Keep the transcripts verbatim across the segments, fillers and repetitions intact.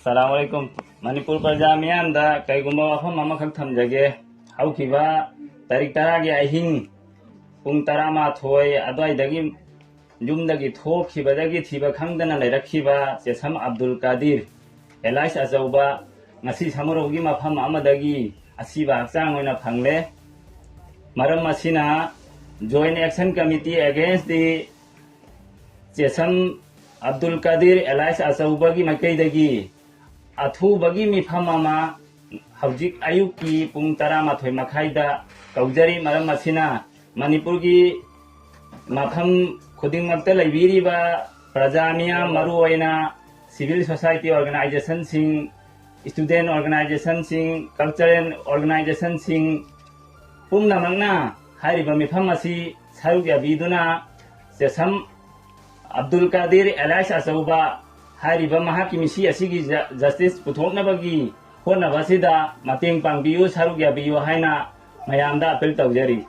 ꯑꯁꯂꯥꯃꯨ ꯑꯂꯥꯏꯀꯨꯝ꯫ ꯃꯅꯤꯄꯨꯔ ꯄ꯭ꯔꯖꯥ ꯃꯤꯌꯥꯝꯗ ꯀꯩꯒꯨꯝꯕ ꯋꯥꯐꯝ ꯑꯃꯈꯛ ꯊꯝꯖꯒꯦ꯫ ꯍꯧꯈꯤꯕ ꯇꯥꯔꯤꯛ ꯇꯔꯥꯒꯤ ꯑꯍꯤꯡ ꯄꯨꯡ ꯇꯔꯥꯃꯥꯊꯣꯏ ꯑꯗꯨꯋꯥꯏꯗꯒꯤ ꯌꯨꯝꯗꯒꯤ ꯊꯣꯛꯈꯤꯕꯗꯒꯤ ꯊꯤꯕ ꯈꯪꯗꯅ ꯂꯩꯔꯛꯈꯤꯕ ꯆꯦꯁꯝ ꯑꯕꯗꯨꯜ ꯀꯥꯗꯤꯔ, ꯑꯦꯂꯥꯏꯁ ꯑꯆꯧꯕ, ꯉꯁꯤ ꯁꯃꯨꯔꯧꯒꯤ ꯃꯐꯝ ꯑꯃꯗꯒꯤ ꯑꯁꯤꯕ ꯍꯛꯆꯥꯡ ꯑꯣꯏꯅ ꯐꯪꯂꯦ꯫ ꯃꯔꯝ ꯑꯁꯤꯅ Joint Action Committee against the ꯆꯦꯁꯝ ꯑꯕꯗꯨꯜ ꯀꯥꯗꯤꯔ ꯑꯦꯂꯥꯏꯁ ꯑꯆꯧꯕꯒꯤ ꯃꯥꯏꯀꯩꯗꯒꯤ ꯑꯊꯨꯕꯒꯤ ꯃꯤꯐꯝ ꯑꯃ ꯍꯧꯖꯤꯛ ꯑꯌꯨꯛꯀꯤ ꯄꯨꯡ ꯇꯔꯥꯃꯥꯊꯣꯏ ꯃꯈꯥꯏꯗ ꯀꯧꯖꯔꯤ꯫ ꯃꯔꯝ ꯑꯁꯤꯅ ꯃꯅꯤꯄꯨꯔꯒꯤ ꯃꯐꯝ ꯈꯨꯗꯤꯡꯃꯛꯇ ꯂꯩꯕꯤꯔꯤꯕ ꯄ꯭ꯔꯖꯥ ꯃꯤꯌꯥꯝ, ꯃꯔꯨꯑꯣꯏꯅ civil society organizationꯁꯤꯡ, student organizationꯁꯤꯡ, cultural organizationꯁꯤꯡ ꯄꯨꯝꯅꯃꯛꯅ ꯍꯥꯏꯔꯤꯕ ꯃꯤꯐꯝ ꯑꯁꯤ ꯁꯔꯨꯛ ꯌꯥꯕꯤꯗꯨꯅ ꯆꯦꯁꯝ ꯑꯕꯗꯨꯜ ꯀꯥꯗꯤꯔ ꯑꯦꯂꯥꯏꯁ ꯑꯆꯧꯕ ꯍꯥꯏꯔꯤꯕ ꯃꯍꯥꯛꯀꯤ ꯃꯤꯁꯤ ꯑꯁꯤꯒꯤ ꯖ-, justice ꯄꯨꯊꯣꯛꯅꯕꯒꯤ ꯍꯣꯠꯅꯕ ꯑꯁꯤꯗ ꯃꯇꯦꯡ ꯄꯥꯡꯕꯤꯌꯨ, ꯁꯔꯨꯛ ꯌꯥꯕꯤꯌꯨ ꯍꯥꯏꯅ ꯃꯌꯥꯝꯗ appeal ꯇꯧꯖꯔꯤ꯫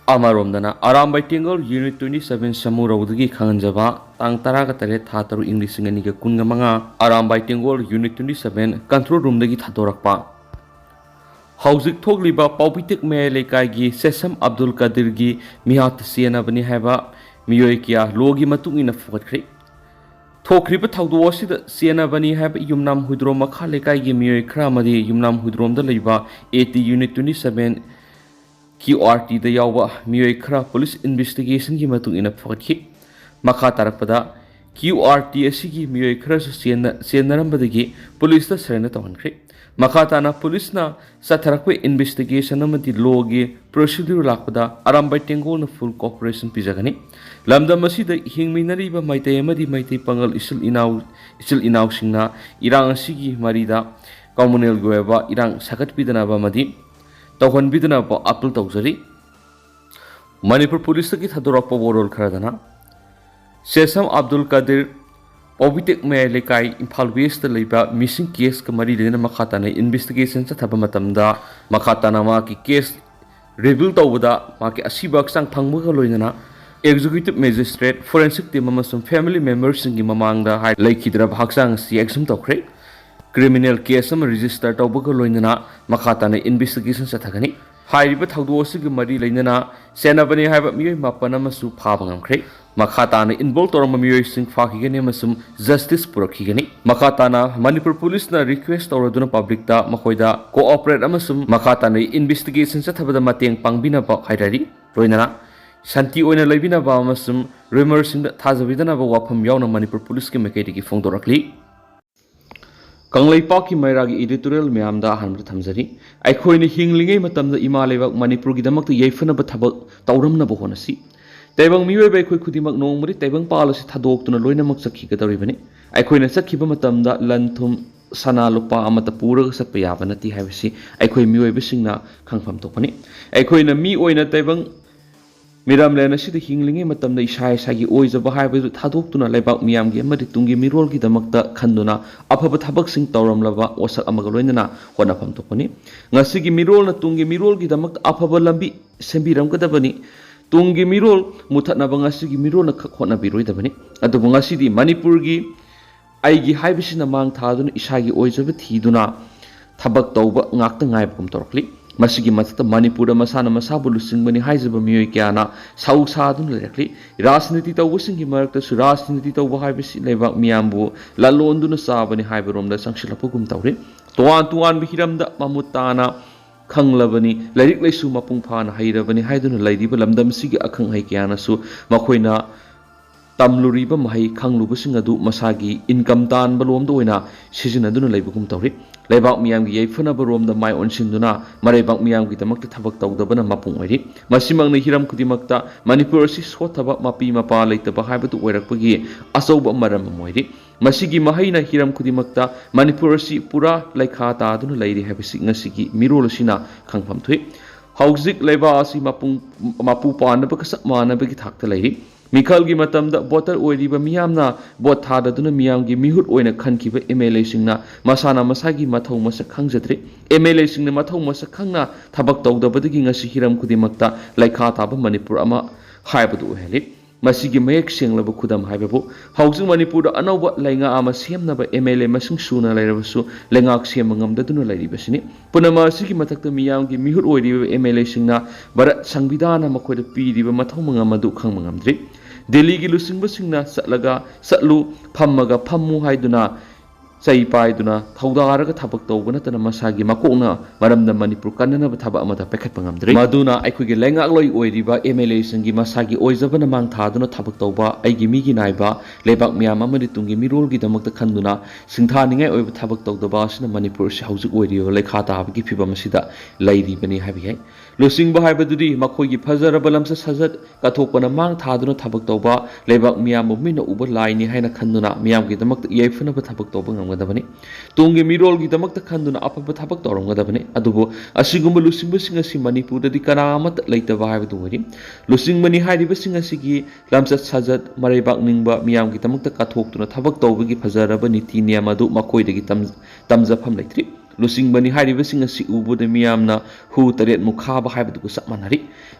ꯑꯃꯔꯣꯝꯗꯅ, ꯑꯔꯥꯝꯕꯥꯏ ꯇꯦꯡꯒꯣꯜ Unit twenty seven ꯁꯃꯨꯔꯧꯗꯒꯤ ꯈꯪꯍꯟꯖꯕ, ꯇꯥꯡ ꯇꯔꯥꯒ ꯇꯔꯦꯠ, ꯊꯥ ꯇꯔꯨꯛ, ꯏꯪ ꯂꯤꯁꯤꯡ ꯑꯅꯤꯒ ꯀꯨꯟꯒ ꯃꯉꯥ, Arambai ꯇꯦꯡꯒꯣꯜ Unit twenty seven control roomꯗꯒꯤ ꯊꯥꯗꯣꯔꯛꯄ꯫ ꯍꯧꯖꯤꯛ ꯊꯣꯛꯂꯤꯕ ꯄꯥꯎꯕꯤꯇꯦꯛ ꯃꯌꯥꯏ ꯂꯩꯀꯥꯏꯒꯤ ꯁꯦꯁꯝ ꯑꯕꯗꯨꯜ ꯀꯥꯗꯤꯔꯒꯤ ꯃꯤꯍꯥꯠꯇ ꯆꯦꯟꯅꯕꯅꯤ ꯍꯥꯏꯕ ꯃꯤꯑꯣꯏ ꯀꯌꯥ ꯂꯣꯒꯤ ꯃꯇꯨꯡ ꯏꯟꯅ ꯐꯨꯒꯠꯈ꯭ꯔꯦ꯫ ꯊꯣꯛꯈ꯭ꯔꯤꯕ ꯊꯧꯗꯣꯛ ꯑꯁꯤꯗ ꯆꯦꯟꯅꯕꯅꯤ ꯍꯥꯏꯕ ꯌꯨꯝꯅꯥꯝ ꯍꯨꯏꯗ꯭ꯔꯣꯝ ꯃꯈꯥ ꯂꯩꯀꯥꯏꯒꯤ ꯃꯤꯑꯣꯏ ꯈꯔ ꯑꯃꯗꯤ ꯌꯨꯝꯅꯥꯝ ꯍꯨꯏꯗ꯭ꯔꯣꯝꯗ ꯂꯩꯕ AT Unit twenty seven QRTꯗ ꯌꯥꯎꯕ ꯃꯤꯑꯣꯏ ꯈꯔ ꯄꯨꯂꯤꯁ investigationꯒꯤ ꯃꯇꯨꯡ ꯏꯟꯅ ꯐꯒꯠꯈꯤ꯫ ꯃꯈꯥ ꯇꯥꯔꯛꯄꯗ QRT ꯑꯁꯤꯒꯤ ꯃꯤꯑꯣꯏ ꯈꯔꯁꯨ ꯆꯦꯟꯅ-, ꯆꯦꯟꯅꯔꯝꯕꯗꯒꯤ ꯄꯨꯂꯤꯁꯇ surrender ꯇꯧꯍꯟꯈ꯭ꯔꯦ꯫ ꯃꯈꯥ ꯇꯥꯅ ꯄꯨꯂꯤꯁꯅ ꯆꯠꯊꯔꯛꯄ investigation ꯑꯃꯗꯤ lawꯒꯤ procedure ꯂꯥꯛꯄꯗ ꯑꯔꯥꯝꯕꯥꯏ ꯇꯦꯡꯒꯣꯜꯅ full cooperation ꯄꯤꯖꯒꯅꯤ꯫ ꯂꯝꯗꯝ ꯑꯁꯤꯗ ꯍꯤꯡꯃꯤꯟꯅꯔꯤꯕ ꯃꯩꯇꯩ ꯑꯃꯗꯤ ꯃꯩꯇꯩ ꯄꯥꯉꯜ ꯏꯆꯤꯜ ꯏꯅꯥꯎ, ꯏꯆꯤꯜ ꯏꯅꯥꯎꯁꯤꯡꯅ ꯏꯔꯥꯡ ꯑꯁꯤꯒꯤ ꯃꯔꯤꯗ communalꯒꯤ ꯑꯣꯏꯕ ꯏꯔꯥꯡ ꯁꯥꯒꯠꯄꯤꯗꯅꯕ ꯑꯃꯗꯤ ꯇꯧꯍꯟꯕꯤꯗꯅꯕ appeal ꯇꯧꯖꯔꯤ꯫ ꯃꯅꯤꯄꯨꯔ ꯄꯨꯂꯤꯁꯇꯒꯤ ꯊꯥꯗꯣꯔꯛꯄ ꯋꯥꯔꯣꯜ ꯈꯔꯗꯅ, ꯁꯦꯁꯝ ꯑꯕꯗꯨꯜ ꯀꯥꯗꯤꯔ, ꯄꯥꯎꯕꯤꯇꯦꯛ ꯃꯌꯥꯏ ꯂꯩꯀꯥꯏ, ꯏꯝꯐꯥꯜ Westꯇ ꯂꯩꯕ missing caseꯀ ꯃꯔꯤ ꯂꯩꯅꯅ ꯃꯈꯥ ꯇꯥꯅ investigation ꯆꯠꯊꯕ ꯃꯇꯝꯗ ꯃꯈꯥ ꯇꯥꯅ ꯃꯍꯥꯛꯀꯤ case reveal ꯇꯧꯕꯗ ꯃꯍꯥꯛꯀꯤ ꯑꯁꯤꯕ ꯍꯛꯆꯥꯡ ꯐꯪꯕꯒ ꯂꯣꯏꯅꯅ Executive Magistrate, Forensic Team ꯑꯃꯁꯨꯡ Family Memberꯁꯤꯡꯒꯤ ꯃꯃꯥꯡꯗ ꯍꯥꯏ ꯂꯩꯈꯤꯗ꯭ꯔꯕ ꯍꯛꯆꯥꯡ ꯑꯁꯤ exhume ꯇꯧꯈ꯭ꯔꯦ꯫ Criminal case ꯑꯃ register ꯇꯧꯕꯒ ꯂꯣꯏꯅꯅ ꯃꯈꯥ ꯇꯥꯅ investigation ꯆꯠꯊꯒꯅꯤ꯫ ꯍꯥꯏꯔꯤꯕ ꯊꯧꯗꯣꯛ ꯑꯁꯤꯒ ꯃꯔꯤ ꯂꯩꯅꯅ ꯁꯦꯟꯅꯕꯅꯤ ꯍꯥꯏꯕ ꯃꯤꯑꯣꯏ ꯃꯥꯄꯟ ꯑꯃꯁꯨ ꯐꯥꯕ ꯉꯝꯈ꯭ꯔꯦ꯫ ꯃꯈꯥ ꯇꯥꯅ involve ꯇꯧꯔꯝꯕ ꯃꯤꯑꯣꯏꯁꯤꯡ ꯐꯥꯈꯤꯒꯅꯤ ꯑꯃꯁꯨꯡ justice ꯄꯨꯔꯛꯈꯤꯒꯅꯤ꯫ ꯃꯈꯥ ꯇꯥꯅ ꯃꯅꯤꯄꯨꯔ ꯄꯨꯂꯤꯁꯅ request ꯇꯧꯔꯗꯨꯅ publicꯇ ꯃꯈꯣꯏꯗ cooperate ꯑꯃꯁꯨꯡ ꯃꯈꯥ ꯇꯥꯅ investigation ꯆꯠꯊꯕꯗ ꯃꯇꯦꯡ ꯄꯥꯡꯕꯤꯅꯕ ꯍꯥꯏꯔꯔꯤ꯫ ꯂꯣꯏꯅꯅ ꯁꯥꯟꯇꯤ ꯑꯣꯏꯅ ꯂꯩꯕꯤꯅꯕ ꯑꯃꯁꯨꯡ rumourꯁꯤꯡꯗ ꯊꯥꯖꯕꯤꯗꯅꯕ ꯋꯥꯐꯝ ꯌꯥꯎꯅ ꯃꯅꯤꯄꯨꯔ ꯄꯨꯂꯤꯁꯀꯤ ꯃꯥꯏꯀꯩꯗꯒꯤ ꯐꯣꯡꯗꯣꯔꯛꯂꯤ꯫ ꯀꯪꯂꯩꯄꯥꯛꯀꯤ ꯃꯩꯔꯥꯒꯤ editorial ꯃꯌꯥꯝꯗ ꯑꯍꯥꯟꯕꯗ ꯊꯝꯖꯔꯤ꯫ ꯑꯩꯈꯣꯏꯅ ꯍꯤꯡꯂꯤꯉꯩ ꯃꯇꯝꯗ ꯏꯃꯥ ꯂꯩꯕꯥꯛ ꯃꯅꯤꯄꯨꯔꯒꯤꯗꯃꯛꯇ ꯌꯥꯏꯐꯅꯕ ꯊꯕꯛ ꯇꯧꯔꯝꯅꯕ ꯍꯣꯠꯅꯁꯤ꯫ ꯇꯥꯏꯕꯪ ꯃꯤꯑꯣꯏꯕ ꯑꯩꯈꯣꯏ ꯈꯨꯗꯤꯡꯃꯛ ꯅꯣꯡꯃꯗꯤ ꯇꯥꯏꯕꯪ ꯄꯥꯜ ꯑꯁꯤ ꯊꯥꯗꯣꯛꯇꯨꯅ ꯂꯣꯏꯅꯃꯛ ꯆꯠꯈꯤꯒꯗꯧꯔꯤꯕꯅꯤ꯫ ꯑꯩꯈꯣꯏꯅ ꯆꯠꯈꯤꯕ ꯃꯇꯝꯗ ꯂꯟ ꯊꯨꯝ, ꯁꯅꯥ ꯂꯨꯄꯥ ꯑꯃꯠꯇ ꯄꯨꯔꯒ ꯆꯠꯄ ꯌꯥꯕ ꯅꯠꯇꯦ ꯍꯥꯏꯕꯁꯤ ꯑꯩꯈꯣꯏ ꯃꯤꯑꯣꯏꯕꯁꯤꯡꯅ ꯈꯪꯐꯝ ꯊꯣꯛꯄꯅꯤ꯫ ꯑꯩꯈꯣꯏꯅ ꯃꯤ ꯑꯣꯏꯅ ꯇꯥꯏꯕꯪ ꯃꯤꯔꯝꯂꯦꯟ ꯑꯁꯤꯗ ꯍꯤꯡꯂꯤꯉꯩ ꯃꯇꯝꯗ ꯏꯁꯥ ꯏꯁꯥꯒꯤ ꯑꯣꯏꯖꯕ ꯍꯥꯏꯕꯗꯨ ꯊꯥꯗꯣꯛꯇꯨꯅ ꯂꯩꯕꯥꯛ ꯃꯤꯌꯥꯝꯒꯤ ꯑꯃꯗꯤ ꯇꯨꯡꯒꯤ ꯃꯤꯔꯣꯜꯒꯤꯗꯃꯛꯇ ꯈꯟꯗꯨꯅ ꯑꯐꯕ ꯊꯕꯛꯁꯤꯡ ꯇꯧꯔꯝꯂꯕ ꯋꯥꯁꯛ ꯑꯃꯒ ꯂꯣꯏꯅꯅ ꯍꯣꯠꯅꯐꯝ ꯊꯣꯛꯄꯅꯤ꯫ ꯉꯁꯤꯒꯤ ꯃꯤꯔꯣꯜꯅ ꯇꯨꯡꯒꯤ ꯃꯤꯔꯣꯜꯒꯤꯗꯃꯛꯇ ꯑꯐꯕ ꯂꯝꯕꯤ ꯁꯦꯝꯕꯤꯔꯝꯒꯗꯕꯅꯤ꯫ ꯇꯨꯡꯒꯤ ꯃꯤꯔꯣꯜ ꯃꯨꯊꯠꯅꯕ ꯉꯁꯤꯒꯤ ꯃꯤꯔꯣꯜꯅ ꯈꯛ ꯍꯣꯠꯅꯕꯤꯔꯣꯏꯗꯕꯅꯤ꯫ ꯑꯗꯨꯕꯨ ꯉꯁꯤꯗꯤ ꯃꯅꯤꯄꯨꯔꯒꯤ ꯑꯩꯒꯤ ꯍꯥꯏꯕꯁꯤꯅ ꯃꯥꯡ ꯊꯥꯗꯨꯅ ꯏꯁꯥꯒꯤ ꯑꯣꯏꯖꯕ ꯊꯤꯗꯨꯅ ꯊꯕꯛ ꯇꯧꯕ ꯉꯥꯛꯇ ꯉꯥꯏꯕꯒꯨꯝ ꯇꯧꯔꯛꯂꯤ꯫ ꯃꯁꯤꯒꯤ ꯃꯊꯛꯇ ꯃꯅꯤꯄꯨꯔꯗ ꯃꯁꯥꯅ ꯃꯁꯥꯕꯨ ꯂꯨꯆꯤꯡꯕꯅꯤ ꯍꯥꯏꯖꯕ ꯃꯤꯑꯣꯏ ꯀꯌꯥꯅ ꯁꯧ ꯁꯥꯗꯨꯅ ꯂꯩꯔꯛꯂꯤ꯫ ꯔꯥꯖꯅꯤꯇꯤ ꯇꯧꯕꯁꯤꯡꯒꯤ ꯃꯔꯛꯇꯁꯨ ꯔꯥꯖꯅꯤꯇꯤ ꯇꯧꯕ ꯍꯥꯏꯕꯁꯤ ꯂꯩꯕꯥꯛ ꯃꯤꯌꯥꯝꯕꯨ ꯂꯂꯣꯟꯗꯨꯅ ꯆꯥꯕꯅꯤ ꯍꯥꯏꯕꯔꯣꯝꯗ ꯆꯪꯁꯤꯜꯂꯛꯄꯒꯨꯝ ꯇꯧꯔꯤ꯫ ꯇꯣꯉꯥꯟ ꯇꯣꯉꯥꯟꯕ ꯍꯤꯔꯝꯗ ꯃꯃꯨꯠ ꯇꯥꯅ ꯈꯪꯂꯕꯅꯤ, ꯂꯥꯏꯔꯤꯛ ꯂꯥꯏꯁꯨ ꯃꯄꯨꯡ ꯐꯥꯅ ꯍꯩꯔꯕꯅꯤ ꯍꯥꯏꯗꯨꯅ ꯂꯩꯔꯤꯕ ꯂꯝꯗꯝꯁꯤꯒꯤ ꯑꯈꯪ ꯑꯍꯩ ꯀꯌꯥꯅꯁꯨ ꯃꯈꯣꯏꯅ ꯇꯝꯂꯨꯔꯤꯕ ꯃꯍꯩ ꯈꯪꯂꯨꯕꯁꯤꯡ ꯑꯗꯨ ꯃꯁꯥꯒꯤ income ꯇꯥꯟꯕ ꯂꯣꯝꯗ ꯑꯣꯏꯅ ꯁꯤꯖꯤꯟꯅꯗꯨꯅ ꯂꯩꯕꯒꯨꯝ ꯇꯧꯔꯤ꯫ ꯂꯩꯕꯥꯛ ꯃꯤꯌꯥꯝꯒꯤ ꯌꯥꯏꯐꯅꯕ ꯔꯣꯝꯗ ꯃꯥꯏ ꯑꯣꯟꯁꯤꯟꯗꯨꯅ ꯃꯔꯩꯕꯥꯛ ꯃꯤꯌꯥꯝꯒꯤꯗꯃꯛꯇ ꯊꯕꯛ ꯇꯧꯗꯕꯅ ꯃꯄꯨꯡ ꯑꯣꯏꯔꯤ꯫ ꯃꯁꯤꯃꯛꯅ ꯍꯤꯔꯝ ꯈꯨꯗꯤꯡꯃꯛꯇ ꯃꯅꯤꯄꯨꯔ ꯑꯁꯤ ꯁꯣꯠꯊꯕ, ꯃꯄꯤ ꯃꯄꯥ ꯂꯩꯇꯕ ꯍꯥꯏꯕꯗꯨ ꯑꯣꯏꯔꯛꯄꯒꯤ ꯑꯆꯧꯕ ꯃꯔꯝ ꯑꯃ ꯑꯣꯏꯔꯤ꯫ ꯃꯁꯤꯒꯤ ꯃꯍꯩꯅ ꯍꯤꯔꯝ ꯈꯨꯗꯤꯡꯃꯛꯇ ꯃꯅꯤꯄꯨꯔ ꯑꯁꯤ ꯄꯨꯔꯥ ꯂꯩꯈꯥ ꯇꯥꯗꯨꯅ ꯂꯩꯔꯤ ꯍꯥꯏꯕꯁꯤ ꯉꯁꯤꯒꯤ ꯃꯤꯔꯣꯜ ꯑꯁꯤꯅ ꯈꯪꯐꯝ ꯊꯣꯛꯏ꯫ ꯍꯧꯖꯤꯛ ꯂꯩꯕꯥꯛ ꯑꯁꯤ ꯃꯄꯨꯡ, ꯃꯄꯨ ꯄꯥꯟꯅꯕꯒ ꯆꯞ ꯃꯥꯟꯅꯕꯒꯤ ꯊꯥꯛꯇ ꯂꯩꯔꯤ꯫ ꯃꯤꯈꯜꯒꯤ ꯃꯇꯝꯗ voter ꯑꯣꯏꯔꯤꯕ ꯃꯤꯌꯥꯝꯅ vote ꯊꯥꯗꯗꯨꯅ ꯃꯤꯌꯥꯝꯒꯤ ꯃꯤꯍꯨꯠ ꯑꯣꯏꯅ ꯈꯟꯈꯤꯕ MLAꯁꯤꯡꯅ ꯃꯁꯥꯅ ꯃꯁꯥꯒꯤ ꯃꯊꯧ ꯃꯁꯛ ꯈꯪꯖꯗ꯭ꯔꯤ꯫ MLAꯁꯤꯡꯅ ꯃꯊꯧ ꯃꯁꯛ ꯈꯪꯅ ꯊꯕꯛ ꯇꯧꯗꯕꯗꯒꯤ ꯉꯁꯤ ꯍꯤꯔꯝ ꯈꯨꯗꯤꯡꯃꯛꯇ ꯂꯩꯈꯥ ꯇꯥꯕ ꯃꯅꯤꯄꯨꯔ ꯑꯃ ꯍꯥꯏꯕꯗꯨ ꯑꯣꯏꯍꯜꯂꯤ꯫ ꯃꯁꯤꯒꯤ ꯃꯌꯦꯛ ꯁꯦꯡꯂꯕ ꯈꯨꯗꯝ ꯍꯥꯏꯕꯕꯨ ꯍꯧꯖꯤꯛ ꯃꯅꯤꯄꯨꯔꯗ ꯑꯅꯧꯕ ꯂꯩꯉꯥꯛ ꯑꯃ ꯁꯦꯝꯅꯕ ꯑꯦꯝ ꯑꯦꯜ ꯑꯦ ꯃꯁꯤꯡ ꯁꯨꯅ ꯂꯩꯔꯕꯁꯨ ꯂꯩꯉꯥꯛ ꯁꯦꯝꯕ ꯉꯝꯗꯗꯨꯅ ꯂꯩꯔꯤꯕꯁꯤꯅꯤ꯫ ꯄꯨꯝꯅꯃꯛ ꯑꯁꯤꯒꯤ ꯃꯊꯛꯇ ꯃꯤꯌꯥꯝꯒꯤ ꯃꯤꯍꯨꯠ ꯑꯣꯏꯔꯤꯕ ꯑꯦꯝ ꯑꯦꯜ ꯑꯦꯁꯤꯡꯅ ꯚꯥꯔꯠ ꯁꯪꯕꯤꯙꯥꯟꯅ ꯃꯈꯣꯏꯗ ꯄꯤꯔꯤꯕ ꯃꯊꯧ ꯃꯉꯝ ꯑꯗꯨ ꯈꯪꯕ ꯉꯝꯗ꯭ꯔꯤ꯫ ꯗꯦꯜꯂꯤꯒꯤ ꯂꯨꯆꯤꯡꯕꯁꯤꯡꯅ ꯆꯠꯂꯒ ꯆꯠꯂꯨ, ꯐꯝꯃꯒ ꯐꯝꯃꯨ ꯍꯥꯏꯗꯨꯅ ꯆꯩ ꯄꯥꯏꯗꯨꯅ ꯊꯧꯗꯥꯔꯒ ꯊꯕꯛ ꯇꯧꯕ ꯅꯠꯇꯅ ꯃꯁꯥꯒꯤ ꯃꯀꯣꯛꯅ ꯃꯔꯝꯗ ꯃꯅꯤꯄꯨꯔ ꯀꯟꯅꯅꯕ ꯊꯕꯛ ꯑꯃꯗ ꯄꯥꯏꯈꯠꯄ ꯉꯝꯗ꯭ꯔꯤ꯫ ꯃꯗꯨꯅ ꯑꯩꯈꯣꯏꯒꯤ ꯂꯩꯉꯥꯛꯂꯣꯏ ꯑꯣꯏꯔꯤꯕ ꯑꯦꯝ ꯑꯦꯜ ꯑꯦꯁꯤꯡꯒꯤ ꯃꯁꯥꯒꯤ ꯑꯣꯏꯖꯕꯅ ꯃꯥꯡ ꯊꯥꯗꯨꯅ ꯊꯕꯛ ꯇꯧꯕ, ꯑꯩꯒꯤ ꯃꯤꯒꯤ ꯅꯥꯏꯕ, ꯂꯩꯕꯥꯛ ꯃꯤꯌꯥꯝ ꯑꯃꯗꯤ ꯇꯨꯡꯒꯤ ꯃꯤꯔꯣꯜꯒꯤꯗꯃꯛꯇ ꯈꯟꯗꯨꯅ ꯁꯤꯡꯊꯥꯅꯤꯡꯉꯥꯏ ꯑꯣꯏꯕ ꯊꯕꯛ ꯇꯧꯗꯕ ꯑꯁꯤꯅ ꯃꯅꯤꯄꯨꯔ ꯑꯁꯤ ꯍꯧꯖꯤꯛ ꯑꯣꯏꯔꯤꯕ ꯂꯩꯈꯥ ꯇꯥꯕꯒꯤ ꯐꯤꯕꯝ ꯑꯁꯤꯗ ꯂꯩꯔꯤꯕꯅꯤ ꯍꯥꯏꯕ ꯌꯥꯏ꯫ ꯂꯨꯆꯤꯡꯕ ꯍꯥꯏꯕꯗꯨꯗꯤ ꯃꯈꯣꯏꯒꯤ ꯐꯖꯔꯕ ꯂꯝꯆꯠ ꯁꯥꯖꯠ ꯀꯠꯊꯣꯛꯄꯅ ꯃꯥꯡ ꯊꯥꯗꯨꯅ ꯊꯕꯛ ꯇꯧꯕ, ꯂꯩꯕꯥꯛ ꯃꯤꯌꯥꯝꯕꯨ ꯃꯤꯠꯅ ꯎꯕ ꯂꯥꯏꯅꯤ ꯍꯥꯏꯅ ꯈꯟꯗꯨꯅ ꯃꯤꯌꯥꯝꯒꯤꯗꯃꯛꯇ ꯌꯥꯏꯐꯅꯕ ꯊꯕꯛ ꯇꯧꯕ ꯉꯝꯒꯗꯕꯅꯤ꯫ ꯇꯨꯡꯒꯤ ꯃꯤꯔꯣꯜꯒꯤꯗꯃꯛꯇ ꯈꯟꯗꯨꯅ ꯑꯐꯕ ꯊꯕꯛ ꯇꯧꯔꯝꯒꯗꯕꯅꯤ꯫ ꯑꯗꯨꯕꯨ ꯑꯁꯤꯒꯨꯝꯕ ꯂꯨꯆꯤꯡꯕꯁꯤꯡ ꯑꯁꯤ ꯃꯅꯤꯄꯨꯔꯗꯗꯤ ꯀꯅꯥ ꯑꯃꯠꯇ ꯂꯩꯇꯕ ꯍꯥꯏꯕꯗꯨ ꯑꯣꯏꯔꯤ꯫ ꯂꯨꯆꯤꯡꯕꯅꯤ ꯍꯥꯏꯔꯤꯕꯁꯤꯡ ꯑꯁꯤꯒꯤ ꯂꯝꯆꯠ ꯁꯥꯖꯠ, ꯃꯔꯩꯕꯥꯛ ꯅꯤꯡꯕ, ꯃꯤꯌꯥꯝꯒꯤꯗꯃꯛꯇ ꯀꯠꯊꯣꯛꯇꯨꯅ ꯊꯕꯛ ꯇꯧꯕꯒꯤ ꯐꯖꯔꯕ ꯅꯤꯇꯤ ꯅꯤꯌꯝ ꯑꯗꯨ ꯃꯈꯣꯏꯗꯒꯤ ꯇꯝ-, ꯇꯝꯖꯐꯝ ꯂꯩꯇ꯭ꯔꯤ꯫ ꯂꯨꯆꯤꯡꯕꯅꯤ ꯍꯥꯏꯔꯤꯕꯁꯤꯡ ꯑꯁꯤ ꯎꯕꯗ ꯃꯤꯌꯥꯝꯅ ꯍꯨ ꯇꯔꯦꯠꯃꯨꯛ ꯈꯥꯕ ꯍꯥꯏꯕꯗꯨꯒ ꯆꯞ ꯃꯥꯟꯅꯔꯤ꯫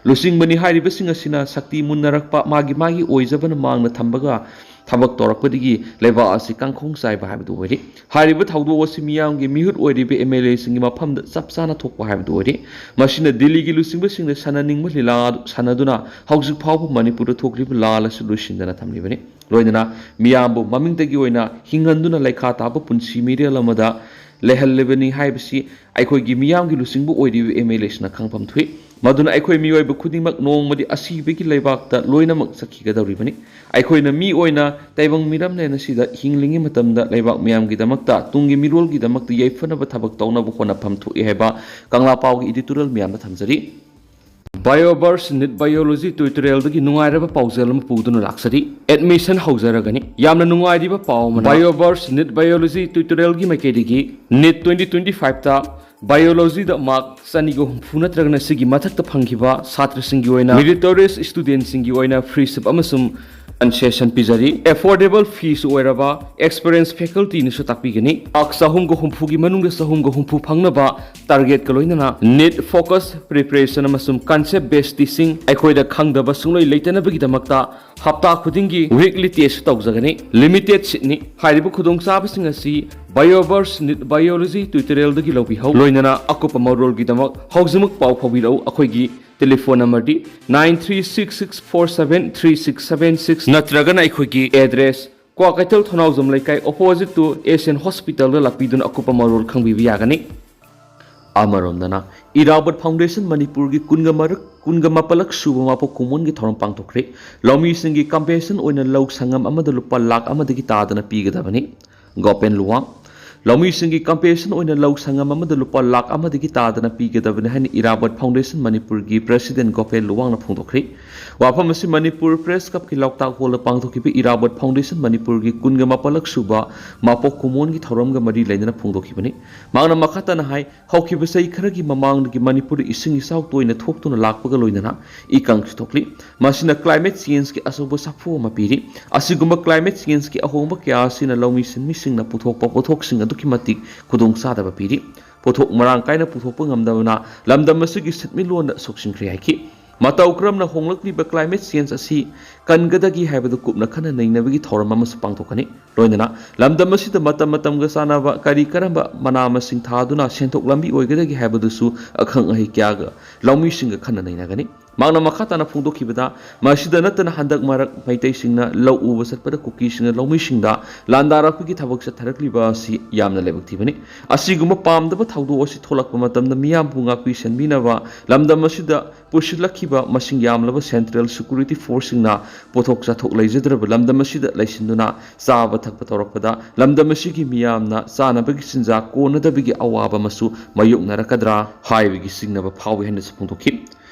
ꯂꯨꯆꯤꯡꯕꯅꯤ ꯍꯥꯏꯔꯤꯕꯁꯤꯡ ꯑꯁꯤꯅ ꯁꯛꯇꯤ ꯃꯨꯟꯅꯔꯛꯄ, ꯃꯥꯒꯤ ꯃꯥꯒꯤ ꯑꯣꯏꯖꯕꯅ ꯃꯥꯡꯅ ꯊꯝꯕꯒ ꯊꯕꯛ ꯇꯧꯔꯛꯄꯗꯒꯤ ꯂꯩꯕꯥꯛ ꯑꯁꯤ ꯀꯥꯡꯈꯣꯡ ꯆꯥꯏꯕ ꯍꯥꯏꯕꯗꯨ ꯑꯣꯏꯔꯤ꯫ ꯍꯥꯏꯔꯤꯕ ꯊꯧꯗꯣꯛ ꯑꯁꯤ ꯃꯤꯌꯥꯝꯒꯤ ꯃꯤꯍꯨꯠ ꯑꯣꯏꯔꯤꯕ ꯑꯦꯝ ꯑꯦꯜ ꯑꯦꯁꯤꯡꯒꯤ ꯃꯐꯝꯗ ꯆꯞ ꯆꯥꯅ ꯊꯣꯛꯄ ꯍꯥꯏꯕꯗꯨ ꯑꯣꯏꯔꯤ꯫ ꯃꯁꯤꯅ ꯗꯤꯜꯂꯤꯒꯤ ꯂꯨꯆꯤꯡꯕꯁꯤꯡꯅ ꯁꯥꯟꯅꯅꯤꯡꯕ ꯂꯤꯂꯥ ꯑꯗꯨ ꯁꯥꯟꯅꯗꯨꯅ ꯍꯧꯖꯤꯛ ꯐꯥꯎꯕ ꯃꯅꯤꯄꯨꯔꯗ ꯊꯣꯛꯂꯤꯕ ꯂꯥꯜ ꯑꯁꯤ ꯂꯣꯏꯁꯤꯟꯗꯅ ꯊꯝꯂꯤꯕꯅꯤ꯫ ꯂꯣꯏꯅꯅ ꯃꯤꯌꯥꯝꯕꯨ ꯃꯃꯤꯡꯇꯒꯤ ꯑꯣꯏꯅ ꯍꯤꯡꯍꯟꯗꯨꯅ ꯂꯩꯈꯥ ꯇꯥꯕ ꯄꯨꯟꯁꯤ ꯃꯤꯔꯦꯜ ꯑꯃꯗ ꯂꯩꯍꯜꯂꯤꯕꯅꯤ ꯍꯥꯏꯕꯁꯤ ꯑꯩꯈꯣꯏꯒꯤ ꯃꯤꯌꯥꯝꯒꯤ ꯂꯨꯆꯤꯡꯕ ꯑꯣꯏꯔꯤꯕ ꯑꯦꯝ ꯑꯦꯜ ꯑꯦꯁꯤꯅ ꯈꯪꯐꯝ ꯊꯣꯛꯏ꯫ ꯃꯗꯨꯅ ꯑꯩꯈꯣꯏ ꯃꯤꯑꯣꯏꯕ ꯈꯨꯗꯤꯡꯃꯛ ꯅꯣꯡꯃꯗꯤ ꯑꯁꯤꯕꯒꯤ ꯂꯩꯕꯥꯛꯇ ꯂꯣꯏꯅꯃꯛ ꯆꯠꯈꯤꯒꯗꯧꯔꯤꯕꯅꯤ꯫ ꯑꯩꯈꯣꯏꯅ ꯃꯤ ꯑꯣꯏꯅ ꯇꯥꯏꯕꯪ ꯃꯤꯔꯝꯂꯦꯟ ꯑꯁꯤꯗ ꯍꯤꯡꯂꯤꯉꯩ ꯃꯇꯝꯗ ꯂꯩꯕꯥꯛ ꯃꯤꯌꯥꯝꯒꯤꯗꯃꯛꯇ, ꯇꯨꯡꯒꯤ ꯃꯤꯔꯣꯜꯒꯤꯗꯃꯛꯇ ꯌꯥꯏꯐꯅꯕ ꯊꯕꯛ ꯇꯧꯅꯕ ꯍꯣꯠꯅꯐꯝ ꯊꯣꯛꯏ ꯍꯥꯏꯕ ꯀꯪꯂꯥ ꯄꯥꯎꯒꯤ editorial ꯃꯌꯥꯝꯗ ꯊꯝꯖꯔꯤ꯫ BioVerse NEET Biology tutorialꯗꯒꯤ ꯅꯨꯡꯉꯥꯏꯔꯕ ꯄꯥꯎꯖꯦꯜ ꯑꯃ ꯄꯨꯗꯨꯅ ꯂꯥꯛꯆꯔꯤ꯫ Admission ꯍꯧꯖꯔꯒꯅꯤ꯫ ꯌꯥꯝꯅ ꯅꯨꯡꯉꯥꯏꯔꯤꯕ ꯄꯥꯎ ꯑꯃꯅ, BioVerse NEET Biology tutorialꯒꯤ ꯃꯥꯏꯀꯩꯗꯒꯤ NEET twenty twenty fiveꯇ Biologyꯗ mark ꯆꯅꯤꯒ ꯍꯨꯝꯐꯨ ꯅꯠꯇ꯭ꯔꯒꯅ ꯁꯤꯒꯤ ꯃꯊꯛꯇ ꯐꯪꯈꯤꯕ ꯁꯥꯇ꯭ꯔꯁꯤꯡꯒꯤ ꯑꯣꯏꯅ, meritorious studentꯁꯤꯡꯒꯤ ꯑꯣꯏꯅ free seat ꯑꯃꯁꯨꯡ concession ꯄꯤꯖꯔꯤ꯫ Affordable fees ꯑꯣꯏꯔꯕ experience faculty ꯅꯁꯨ ꯇꯥꯛꯄꯤꯒꯅꯤ꯫ Mark ꯆꯍꯨꯝꯒ ꯍꯨꯝꯐꯨꯒꯤ ꯃꯅꯨꯡꯗ ꯆꯍꯨꯝꯒ ꯍꯨꯝꯐꯨ ꯐꯪꯅꯕ target ꯀ ꯂꯣꯏꯅꯅ NEET focus preparation ꯑꯃꯁꯨꯡ concept based teaching ꯑꯩꯈꯣꯏꯗ ꯈꯪꯗꯕ ꯁꯨꯡꯂꯩ ꯂꯩꯇꯅꯕꯒꯤꯗꯃꯛꯇ ꯍꯞꯇꯥ ꯈꯨꯗꯤꯡꯒꯤ weekly test ꯇꯧꯖꯒꯅꯤ꯫ Limited seat ꯅꯤ꯫ ꯍꯥꯏꯔꯤꯕ ꯈꯨꯗꯣꯡꯆꯥꯕꯁꯤꯡ ꯑꯁꯤ BioVerse NEET Biology tutorial ꯗꯒꯤ ꯂꯧꯕꯤꯍꯧ꯫ ꯂꯣꯏꯅꯅ ꯑꯀꯨꯞꯄ ꯃꯔꯣꯜꯒꯤꯗꯃꯛ ꯍꯧꯖꯤꯛꯃꯛ ꯄꯥꯎ ꯐꯥꯎꯕꯤꯔꯛꯎ꯫ ꯑꯩꯈꯣꯏꯒꯤ telephone number ꯗꯤ nine three six six four seven three six seven six ꯅꯠꯇ꯭ꯔꯒꯅ ꯑꯩꯈꯣꯏꯒꯤ address ꯀ꯭ꯋꯥꯀꯩꯊꯦꯜ ꯊꯣꯅꯥꯎꯖꯝ ꯂꯩꯀꯥꯏ opposite to Asian Hospital ꯗ ꯂꯥꯛꯄꯤꯗꯨꯅ ꯑꯀꯨꯞꯄ ꯃꯔꯣꯜ ꯈꯪꯕꯤꯕ ꯌꯥꯒꯅꯤ꯫ ꯑꯃꯔꯣꯝꯗꯅ, ꯏꯔꯥꯕꯣꯠ Foundation ꯃꯅꯤꯄꯨꯔꯒꯤ ꯀꯨꯟꯒ ꯃꯔꯛ, ꯀꯨꯟꯒ ꯃꯥꯄꯜꯂꯛ ꯁꯨꯕ ꯃꯄꯣꯛ ꯀꯨꯝꯑꯣꯟꯒꯤ ꯊꯧꯔꯝ ꯄꯥꯡꯊꯣꯛꯈ꯭ꯔꯦ꯫ ꯂꯧꯃꯤꯁꯤꯡꯒꯤ compensation ꯑꯣꯏꯅ ꯂꯧ ꯁꯪꯉꯝ ꯑꯃꯗ ꯂꯨꯄꯥ ꯂꯥꯈ ꯑꯃꯗꯒꯤ ꯇꯥꯗꯅ ꯄꯤꯒꯗꯕꯅꯤ꯫ ꯒꯣꯄꯦꯟ ꯂꯨꯋꯥꯡ꯫ ꯂꯧꯃꯤꯁꯤꯡꯒꯤ compensation ꯑꯣꯏꯅ ꯂꯧ ꯁꯪꯉꯝ ꯑꯃꯗ ꯂꯨꯄꯥ ꯂꯥꯈ ꯑꯃꯗꯒꯤ ꯇꯥꯗꯅ ꯄꯤꯒꯗꯕꯅꯤ ꯍꯥꯏꯅ ꯏꯔꯥꯕꯣꯠ Foundation ꯃꯅꯤꯄꯨꯔꯒꯤ president ꯒꯣꯄꯦꯟ ꯂꯨꯋꯥꯡꯅ ꯐꯣꯡꯗꯣꯛꯈ꯭ꯔꯦ꯫ ꯋꯥꯐꯝ ꯑꯁꯤ ꯃꯅꯤꯄꯨꯔ Press Club ꯀꯤ ꯂꯧꯇꯥꯛ hall ꯗ ꯄꯥꯡꯊꯣꯛꯈꯤꯕ ꯏꯔꯥꯕꯣꯠ Foundation ꯃꯅꯤꯄꯨꯔꯒꯤ ꯀꯨꯟꯒ ꯃꯥꯄꯜꯂꯛ ꯁꯨꯕ ꯃꯄꯣꯛ ꯀꯨꯝꯑꯣꯟꯒꯤ ꯊꯧꯔꯝꯒ ꯃꯔꯤ ꯂꯩꯅꯅ ꯐꯣꯡꯗꯣꯛꯈꯤꯕꯅꯤ꯫ ꯃꯍꯥꯛꯅ ꯃꯈꯥ ꯇꯥꯅ ꯍꯥꯏ, ꯍꯧꯈꯤꯕ ꯆꯍꯤ ꯈꯔꯒꯤ ꯃꯃꯥꯡꯗꯒꯤ ꯃꯅꯤꯄꯨꯔꯗ ꯏꯁꯤꯡ ꯏꯆꯥꯎ ꯇꯣꯏꯅ ꯊꯣꯛꯇꯨꯅ ꯂꯥꯛꯄꯒ ꯂꯣꯏꯅꯅ ꯏꯀꯪꯁꯨ ꯊꯣꯛꯂꯤ꯫ ꯃꯁꯤꯅ climate change ꯀꯤ ꯑꯆꯧꯕ ꯁꯥꯐꯨ ꯑꯃ ꯄꯤꯔꯤ꯫ ꯑꯁꯤꯒꯨꯝꯕ climate change ꯀꯤ ꯑꯍꯣꯡꯕ ꯀꯌꯥ ꯑꯁꯤꯅ ꯂꯧꯃꯤ ꯁꯤꯟꯃꯤꯁꯤꯡꯅ ꯄꯨꯊꯣꯛꯄ ꯄꯣꯠꯊꯣꯛꯁꯤꯡ ꯑꯗꯨꯛꯀꯤ ꯃꯇꯤꯛ ꯈꯨꯗꯣꯡꯆꯥꯗꯕ ꯄꯤꯔꯤ꯫ ꯄꯣꯠꯊꯣꯛ ꯃꯔꯥꯡ ꯀꯥꯏꯅ ꯄꯨꯊꯣꯛꯄ ꯉꯝꯗꯕꯅ ꯂꯝꯗꯝ ꯑꯁꯤꯒꯤ ꯁꯦꯟꯃꯤꯠꯂꯣꯟꯗ ꯁꯣꯛꯆꯤꯟꯈ꯭ꯔꯦ ꯍꯥꯏꯈꯤ꯫ ꯃꯇꯧ ꯀꯔꯝꯅ ꯍꯣꯡꯂꯛꯂꯤꯕ climate change ꯑꯁꯤ ꯀꯟꯒꯗꯒꯦ ꯍꯥꯏꯕꯗꯨ ꯀꯨꯞꯅ ꯈꯟꯅ ꯅꯩꯅꯕꯒꯤ ꯊꯧꯔꯝ ꯑꯃꯁꯨ ꯄꯥꯡꯊꯣꯛꯀꯅꯤ꯫ ꯂꯣꯏꯅꯅ ꯂꯝꯗꯝ ꯑꯁꯤꯗ ꯃꯇꯝ ꯃꯇꯝꯒ ꯆꯥꯟꯅꯕ ꯀꯔꯤ ꯀꯔꯝꯕ ꯃꯅꯥ ꯃꯁꯤꯡ ꯊꯥꯗꯨꯅ ꯁꯦꯟꯊꯣꯛ ꯂꯝꯕꯤ ꯑꯣꯏꯒꯗꯒꯦ ꯍꯥꯏꯕꯗꯨꯁꯨ ꯑꯈꯪ ꯑꯍꯩ ꯀꯌꯥꯒ ꯂꯧꯃꯤꯁꯤꯡꯒ ꯈꯟꯅ ꯅꯩꯅꯒꯅꯤ꯫ ꯃꯍꯥꯛꯅ ꯃꯈꯥ ꯇꯥꯅ ꯐꯣꯡꯗꯣꯛꯈꯤꯕꯗ, ꯃꯁꯤꯗ ꯅꯠꯇꯅ ꯍꯟꯗꯛ ꯃꯔꯛ ꯃꯩꯇꯩꯁꯤꯡꯅ ꯂꯧ ꯎꯕ ꯆꯠꯄꯗ ꯀꯨꯀꯤꯁꯤꯡꯅ ꯂꯧꯃꯤꯁꯤꯡꯗ ꯂꯥꯟꯗꯥꯔꯛꯄꯒꯤ ꯊꯕꯛ ꯆꯠꯊꯔꯛꯂꯤꯕ ꯑꯁꯤ ꯌꯥꯝꯅ ꯂꯥꯏꯕꯛ ꯊꯤꯕꯅꯤ꯫ ꯑꯁꯤꯒꯨꯝꯕ ꯄꯥꯝꯗꯕ ꯊꯧꯗꯣꯛ ꯑꯁꯤ ꯊꯣꯛꯂꯛꯄ ꯃꯇꯝꯗ ꯃꯤꯌꯥꯝꯕꯨ ꯉꯥꯛꯄꯤ ꯁꯦꯟꯕꯤꯅꯕ ꯂꯝꯗꯝ ꯑꯁꯤꯗ ꯄꯨꯁꯤꯜꯂꯛꯈꯤꯕ ꯃꯁꯤꯡ ꯌꯥꯝꯂꯕ Central Security Force ꯁꯤꯡꯅ ꯄꯣꯠꯊꯣꯛ ꯆꯥꯊꯣꯛ ꯂꯩꯖꯗ꯭ꯔꯕ ꯂꯝꯗꯝ ꯑꯁꯤꯗ ꯂꯩꯁꯤꯟꯗꯨꯅ ꯆꯥꯕ ꯊꯛꯄ ꯇꯧꯔꯛꯄꯗ ꯂꯝꯗꯝ ꯑꯁꯤꯒꯤ ꯃꯤꯌꯥꯝꯅ ꯆꯥꯅꯕꯒꯤ ꯆꯤꯟꯖꯥꯛ ꯀꯣꯟꯅꯗꯕꯒꯤ ꯑꯋꯥꯕ ꯑꯃꯁꯨ ꯃꯥꯌꯣꯛꯅꯔꯛꯀꯗ꯭ꯔꯥ ꯍꯥꯏꯕꯒꯤ ꯆꯤꯡꯅꯕ ꯐꯥꯎꯏ ꯍꯥꯏꯅꯁꯨ ꯐꯣꯡꯗꯣꯛꯈꯤ꯫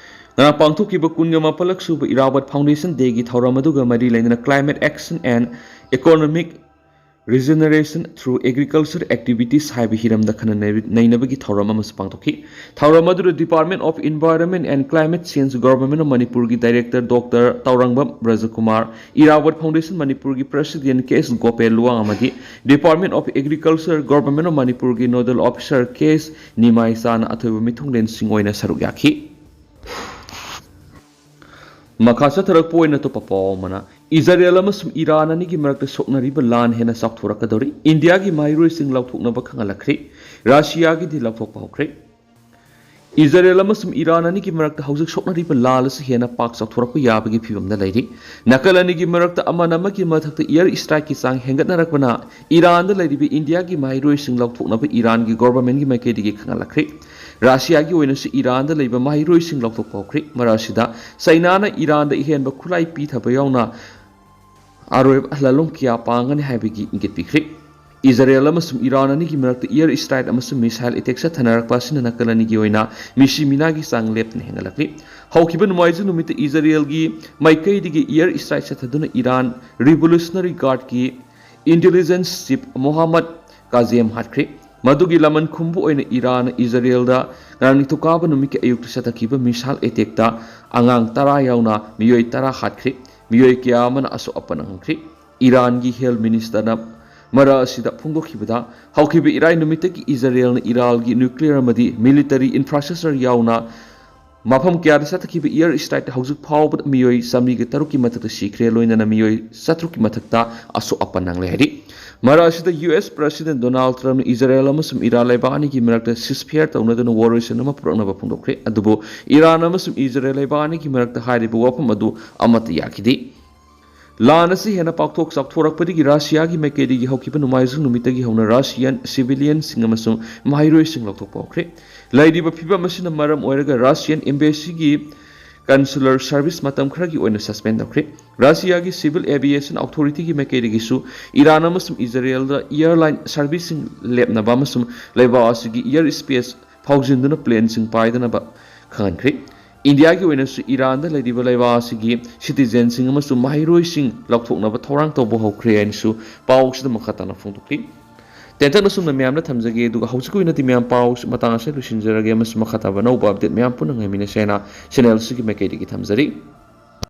ꯉꯔꯥꯡ ꯄꯥꯡꯊꯣꯛꯈꯤꯕ ꯀꯨꯟꯒ ꯃꯥꯄꯜꯂꯛ ꯁꯨꯕ ꯏꯔꯥꯕꯠ Foundation Day ꯒꯤ ꯊꯧꯔꯝ ꯑꯗꯨꯒ ꯃꯔꯤ ꯂꯩꯅꯅ Climate Action and Economic Regeneration through Agriculture Activities ꯍꯥꯏꯕ ꯍꯤꯔꯝꯗ ꯈꯟꯅ ꯅꯩꯅꯕꯒꯤ ꯊꯧꯔꯝ ꯑꯃꯁꯨ ꯄꯥꯡꯊꯣꯛꯈꯤ꯫ ꯊꯧꯔꯝ ꯑꯗꯨꯗ Department of Environment and Climate Change, Government of ꯃꯅꯤꯄꯨꯔꯒꯤ Director Doctor ꯇꯧꯔꯪꯕꯝ ꯕ꯭ꯔꯖꯀꯨꯃꯥꯔ, Irawat Foundation ꯃꯅꯤꯄꯨꯔꯒꯤ President K S ꯒꯣꯄꯦ ꯂꯨꯋꯥꯡ ꯑꯃꯗꯤ Department of Agriculture, Government of ꯃꯅꯤꯄꯨꯔꯒꯤ Nodal Officer K S ꯅꯤꯃꯥꯏꯆꯥꯅ ꯑꯊꯣꯏꯕ ꯃꯤꯊꯨꯡꯂꯦꯟꯁꯤꯡ ꯑꯣꯏꯅ ꯁꯔꯨꯛ ꯌꯥꯈꯤ꯫ ꯃꯈꯥ ꯆꯠꯊꯔꯛꯄ ꯑꯣꯏꯅ ꯑꯇꯣꯞꯄ ꯄꯥꯎ ꯑꯃꯅ, ꯏꯖꯔꯦꯜ ꯑꯃꯁꯨꯡ ꯏꯔꯥꯟ ꯑꯅꯤꯒꯤ ꯃꯔꯛꯇ ꯁꯣꯛꯅꯔꯤꯕ ꯂꯥꯟ ꯍꯦꯟꯅ ꯆꯥꯎꯊꯣꯔꯛꯀꯗꯧꯔꯤ꯫ ꯏꯟꯗꯤꯌꯥꯒꯤ ꯃꯍꯩꯔꯣꯏꯁꯤꯡ ꯂꯧꯊꯣꯛꯅꯕ ꯈꯪꯍꯜꯂꯛꯈ꯭ꯔꯦ꯫ ꯔꯁꯤꯌꯥꯒꯤꯗꯤ ꯂꯧꯊꯣꯛꯄ ꯍꯧꯈ꯭ꯔꯦ꯫ ꯏꯖꯔꯦꯜ ꯑꯃꯁꯨꯡ ꯏꯔꯥꯟ ꯑꯅꯤꯒꯤ ꯃꯔꯛꯇ ꯍꯧꯖꯤꯛ ꯁꯣꯛꯅꯔꯤꯕ ꯂꯥꯜ ꯑꯁꯤ ꯍꯦꯟꯅ ꯄꯥꯛ ꯆꯥꯎꯊꯣꯔꯛꯄ ꯌꯥꯕꯒꯤ ꯐꯤꯕꯝꯗ ꯂꯩꯔꯤ꯫ ꯅꯥꯀꯜ ꯑꯅꯤꯒꯤ ꯃꯔꯛꯇ ꯑꯃꯅ ꯑꯃꯒꯤ ꯃꯊꯛꯇ air strikeꯀꯤ ꯆꯥꯡ ꯍꯦꯟꯒꯠꯅꯔꯛꯄꯅ ꯏꯔꯥꯟꯗ ꯂꯩꯔꯤꯕ ꯏꯟꯗꯤꯌꯥꯒꯤ ꯃꯍꯩꯔꯣꯏꯁꯤꯡ ꯂꯧꯊꯣꯛꯅꯕ ꯏꯔꯥꯟꯒꯤ governmentꯀꯤ ꯃꯥꯏꯀꯩꯗꯒꯤ ꯈꯪꯍꯜꯂꯛꯈ꯭ꯔꯦ꯫ ꯔꯁꯤꯌꯥꯒꯤ ꯑꯣꯏꯅꯁꯨ ꯏꯔꯥꯟꯗ ꯂꯩꯕ ꯃꯍꯩꯔꯣꯏꯁꯤꯡ ꯂꯧꯊꯣꯛꯄ ꯍꯧꯈ꯭ꯔꯦ꯫ ꯃꯔꯛ ꯑꯁꯤꯗ ꯆꯩꯅꯥꯅ ꯏꯔꯥꯟꯗ ꯏꯍꯦꯟꯕ ꯈꯨꯠꯂꯥꯏ ꯄꯤꯊꯕ ꯌꯥꯎꯅ ꯑꯔꯣꯏꯕ ꯂꯥꯂꯣꯡ ꯀꯌꯥ ꯄꯥꯡꯒꯅꯤ ꯍꯥꯏꯕꯒꯤ ꯏꯪꯒꯤꯠ ꯄꯤꯈ꯭ꯔꯦ꯫ ꯏꯖꯔꯦꯜ ꯑꯃꯁꯨꯡ ꯏꯔꯥꯟ ꯑꯅꯤꯒꯤ ꯃꯔꯛꯇ air strike ꯑꯃꯁꯨꯡ missile attack ꯆꯠꯊꯅꯔꯛꯄ ꯑꯁꯤꯅ ꯅꯥꯀꯜ ꯑꯅꯤꯒꯤ ꯑꯣꯏꯅ ꯃꯤꯁꯤ ꯃꯤꯅꯥꯒꯤ ꯆꯥꯡ ꯂꯦꯞꯇꯅ ꯍꯦꯟꯒꯠꯂꯛꯂꯤ꯫ ꯍꯧꯈꯤꯕ ꯅꯣꯡꯃꯥꯏꯖꯤꯡ ꯅꯨꯃꯤꯠꯇ ꯏꯖꯔꯦꯜꯒꯤ ꯃꯥꯏꯀꯩꯗꯒꯤ air strike ꯆꯠꯊꯗꯨꯅ ꯏꯔꯥꯟ Revolutionary Guardꯀꯤ intelligence chief ꯃꯣꯍꯝꯃꯗ ꯀꯥꯖꯦꯝ ꯍꯥꯠꯈ꯭ꯔꯦ꯫ ꯃꯗꯨꯒꯤ ꯂꯃꯟ ꯈꯨꯝꯕ ꯑꯣꯏꯅ ꯏꯔꯥꯟꯅ ꯏꯖꯔꯦꯜꯗ ꯉꯔꯥꯡ ꯅꯤꯡꯊꯧꯀꯥꯕ ꯅꯨꯃꯤꯠꯀꯤ ꯑꯌꯨꯛꯇ ꯆꯠꯊꯈꯤꯕ missile attackꯇ ꯑꯉꯥꯡ ꯇꯔꯥ ꯌꯥꯎꯅ ꯃꯤꯑꯣꯏ ꯇꯔꯥ ꯍꯥꯠꯈ꯭ꯔꯦ꯫ ꯃꯤꯑꯣꯏ ꯀꯌꯥ ꯑꯃꯅ ꯑꯁꯣꯛ ꯑꯄꯟ ꯅꯪꯍꯟꯈ꯭ꯔꯦ꯫ ꯏꯔꯥꯟꯒꯤ health ministerꯅ ꯃꯔꯛ ꯑꯁꯤꯗ ꯐꯣꯡꯗꯣꯛꯈꯤꯕꯗ, ꯍꯧꯈꯤꯕ ꯏꯔꯥꯏ ꯅꯨꯃꯤꯠꯇꯒꯤ ꯏꯖꯔꯦꯜꯅ ꯏꯔꯥꯟꯒꯤ nuclear ꯑꯃꯗꯤ military infrastructure ꯌꯥꯎꯅ ꯃꯐꯝ ꯀꯌꯥꯗ ꯆꯠꯊꯈꯤꯕ air strikeꯇ ꯍꯧꯖꯤꯛ ꯐꯥꯎꯕꯗ ꯃꯤꯑꯣꯏ ꯆꯥꯃꯔꯤꯒ ꯇꯔꯨꯛꯀꯤ ꯃꯊꯛꯇ ꯁꯤꯈ꯭ꯔꯦ, ꯂꯣꯏꯅꯅ ꯃꯤꯑꯣꯏ ꯆꯥꯇ꯭ꯔꯨꯛꯀꯤ ꯃꯊꯛꯇ ꯑꯁꯣꯛ ꯑꯄꯟ ꯅꯪꯂꯦ ꯍꯥꯏꯔꯤ꯫ ꯃꯔꯛ ꯑꯁꯤꯗ U S President Donald Trumpꯅ ꯏꯖꯔꯦꯜ ꯑꯃꯁꯨꯡ ꯏꯔꯥꯟ ꯂꯩꯕꯥꯛ ꯑꯅꯤꯒꯤ ꯃꯔꯛꯇ ceasefire ꯇꯧꯅꯗꯨꯅ ꯋꯥꯔꯣꯏꯁꯤꯟ ꯑꯃ ꯄꯨꯔꯛꯅꯕ ꯐꯣꯡꯗꯣꯛꯈ꯭ꯔꯦ꯫ ꯑꯗꯨꯕꯨ ꯏꯔꯥꯟ ꯑꯃꯁꯨꯡ ꯏꯖꯔꯦꯜ ꯂꯩꯕꯥꯛ ꯑꯅꯤꯒꯤ ꯃꯔꯛꯇ ꯍꯥꯏꯔꯤꯕ ꯋꯥꯐꯝ ꯑꯗꯨ ꯑꯃꯠꯇ ꯌꯥꯈꯤꯗꯦ꯫ ꯂꯥꯟ ꯑꯁꯤ ꯍꯦꯟꯅ ꯄꯥꯛꯊꯣꯛ ꯆꯥꯎꯊꯣꯔꯛꯄꯗꯒꯤ ꯔꯁꯤꯌꯥꯒꯤ ꯃꯥꯏꯀꯩꯗꯒꯤ ꯍꯧꯈꯤꯕ ꯅꯣꯡꯃꯥꯏꯖꯤꯡ ꯅꯨꯃꯤꯠꯇꯒꯤ ꯍꯧꯅ Russian civilianꯁꯤꯡ ꯑꯃꯁꯨꯡ ꯃꯍꯩꯔꯣꯏꯁꯤꯡ ꯂꯧꯊꯣꯛꯄ ꯍꯧꯈ꯭ꯔꯦ꯫ ꯂꯩꯔꯤꯕ ꯐꯤꯕꯝ ꯑꯁꯤꯅ ꯃꯔꯝ ꯑꯣꯏꯔꯒ Russian embassyꯒꯤ consular service ꯃꯇꯝ ꯈꯔꯒꯤ ꯑꯣꯏꯅ suspend ꯇꯧꯈ꯭ꯔꯦ꯫ ꯔꯁꯤꯌꯥꯒꯤ Civil Aviation Authorityꯒꯤ ꯃꯥꯏꯀꯩꯗꯒꯤꯁꯨ ꯏꯔꯥꯟ ꯑꯃꯁꯨꯡ ꯏꯖꯔꯦꯜꯗ airline serviceꯁꯤꯡ ꯂꯦꯞꯅꯕ ꯑꯃꯁꯨꯡ ꯂꯩꯕꯥꯛ ꯑꯁꯤꯒꯤ air space ꯐꯥꯎꯖꯤꯟꯗꯨꯅ planeꯁꯤꯡ ꯄꯥꯏꯗꯅꯕ ꯈꯪꯍꯟꯈ꯭ꯔꯦ꯫ ꯏꯟꯗꯤꯌꯥꯒꯤ ꯑꯣꯏꯅꯁꯨ ꯏꯔꯥꯟꯗ ꯂꯩꯔꯤꯕ ꯂꯩꯕꯥꯛ ꯑꯁꯤꯒꯤ citizenꯁꯤꯡ ꯑꯃꯁꯨꯡ ꯃꯍꯩꯔꯣꯏꯁꯤꯡ ꯂꯧꯊꯣꯛꯅꯕ ꯊꯧꯔꯥꯡ ꯇꯧꯕ ꯍꯧꯈ꯭ꯔꯦ ꯍꯥꯏꯅꯁꯨ ꯄꯥꯎꯁꯤꯗ ꯃꯈꯥ ꯇꯥꯅ ꯐꯣꯡꯗꯣꯛꯂꯤ꯫ ꯇꯦꯟꯇꯛꯅ ꯁꯨꯝꯅ ꯃꯌꯥꯝꯗ ꯊꯝꯖꯒꯦ, ꯑꯗꯨꯒ ꯍꯧꯖꯤꯛꯀꯤ ꯑꯣꯏꯅꯗꯤ ꯃꯌꯥꯝ ꯄꯥꯎ ꯃꯇꯥꯡ ꯑꯁꯤꯗ ꯂꯣꯏꯁꯤꯟꯖꯔꯒꯦ, ꯑꯃꯁꯨꯡ ꯃꯈꯥ ꯇꯥꯕ ꯑꯅꯧꯕ update ꯃꯌꯥꯝ ꯄꯨꯟꯅ ꯉꯥꯏꯃꯤꯟꯅꯁꯦ ꯍꯥꯏꯅ channel ꯑꯁꯤꯒꯤ ꯃꯥꯏꯀꯩꯗꯒꯤ ꯊꯝꯖꯔꯤ꯫